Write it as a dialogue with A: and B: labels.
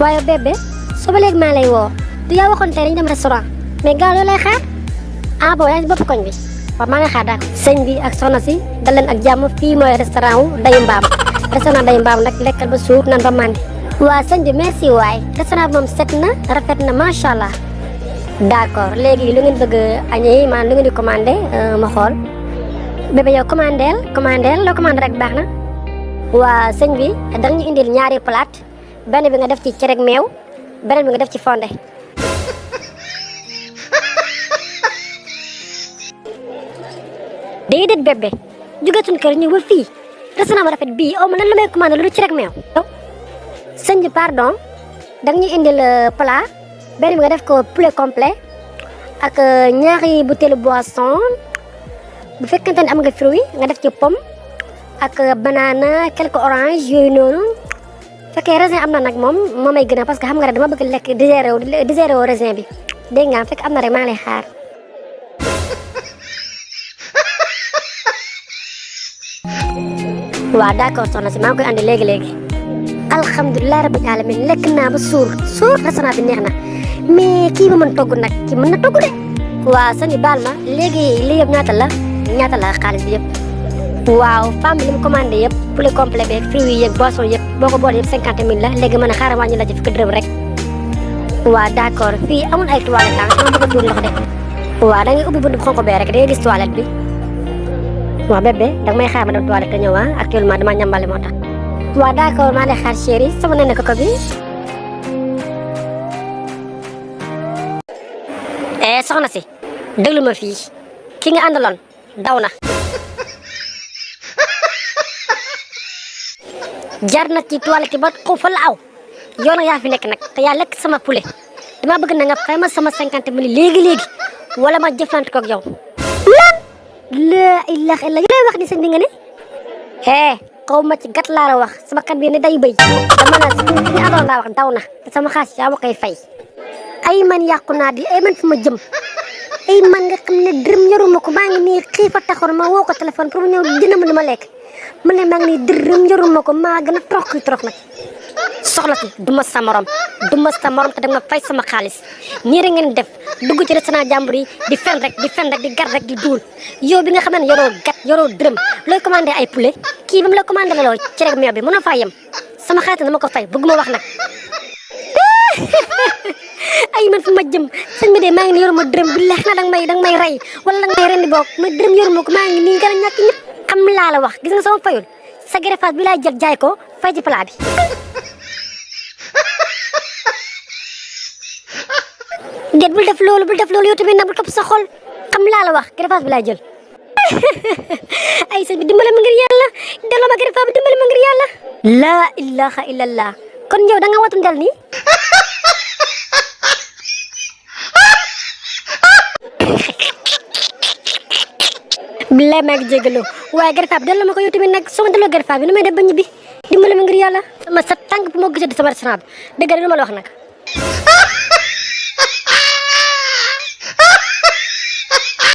A: waaye bébé suba léegi maa lay woo du yaa waxoon tey dañu dem restaurant mais gaaw loo lay xaar ah bon yaa ngi si bopp koñ bi waaw maa ngi xaar daal sëñ bi ak soxna si dal leen ak jàmm fii mooy restaurant wu Dayu Mbaam restaurant Dayu Mbaam nag lekkal ba suur nan ba màndi waa sëñ bi merci waay restaurant bi moom set na rafet na macha allah d'accord léegi lu ngeen bëgg añee maanaam lu ngeen di commandé ma xool bébé yow commandeel loo commandé rek baax na waa sëñ bi danga ñu indil ñaari plate benn bi nga def ci cere ak meew beneen bi nga def ci fonde déedéet bébé jóge suñu kër ñu ba fii restaurant bu rafet bii aw ma lan la may commandé lu dul cere ak meew sëñ bi pardon danga ñu indil plat benn bi nga def ko poulet complet ak ñaari butéelu boisson bu fekkente ne am nga fruit nga def ci pomme ak banana quelques orange yooyu noonu fekkee raisin am na nag moom moo may gën a parce que xam nga rek dama bëgg lekk digéré wu raisin bi dégg nga fekk am na rek maa ngi lay xaar waaw d'accord soxna si maa ngi koy andi léegi alhamdulilah rabbil alamin lekk naa ba suur restaurant bi neex na mais kii ma mën togg nag kii mën na togg de waaw sëñ bi baal ma léegi lii yëpp ñaata la xaalis bi yëpp waaw femme bi li mu commandé yëpp poulet complet beeg fruits yi yeeg boisson yëpp boo ko boole yëpp 50 000 la léegi mën a xaaral wàññi la ci fukki dërëm rek waaw d'accord fii amul ay toilette ah dama bëgg a tuur ndox de waaw da ngay ubbi buntu bu xonk bee rek da ngay gis toilette bi waaw bébé danga may xaar ma dem toilette te ñëw ah actuellement dama ñambale moo tax waaw d'accord maa lay xaar chéri sama nene koko bi soxna si déglu ma fii ki nga àndaloon daw na jar na ci toilette ba xaw fa la aw yow nag yaa fi nekk nag te yaa lekk sama poulet dama bëgg na nga fay ma sama 50 000 léegi wala ma jëflante ko ak yow lan la ilaha illa lay wax ni sëñ bi nga ne xaw ma ci gat laa la wax sama kat bi ne day bëy dama la si ñu adoon laa wax daw na te sama xaas yaa ma koy fay ay man yàqu naa di ay man fi ma jëm ay man nga xam ne dërëm yoruma ko maa ngi nii xiifa taxoon ma woo ko téléphone pour mu ñëw dina ma li ma lekk mu ne maa ngi nii dërëm yoruma ko maa gën a trox nag soxla si du ma sa morom te da nga fay sama xaalis ñii rek ngeen def dugg ci restaurant jàmbur yi di fen rek di gar rek di duul yow bi nga xam ne yoroo dërëm looy commandé ay poulet kii ba mu la commandé la loo cere meew bi mënoo faa yem sama xaalis dama ko fay bëgguma wax nag ay man fu ma jëm sëñ bi de maa ngi nii yoruma dërëm bi leex na danga may rey wala danga may rendi boog ma dërëm yoruma ko maa ngi nii gën a ñàkk ñëpp xam laa la wax gis nga sama fayul sa greffage bi laay jël jaay ko fay ci plat bi déet bul def loolu yow tamit nag bul topp sa xol xam laa la wax greffage bi laay jël ay sëñ bi dimbale ma ngir yàlla delloo ma greffage bi dimbale ma ngir yàlla laa ilaha illallah kon yow da nga watu ndel nii bilaay maa ngi jégalu waaye greffage bi delloo ma ko yow tamit nag soo ma delloo greffage bi nu may def ba ñibbi dimbale ma ngir yàlla sama sa tànk bu ma gisati sama restaurant bi dëgg lu ma la wax nag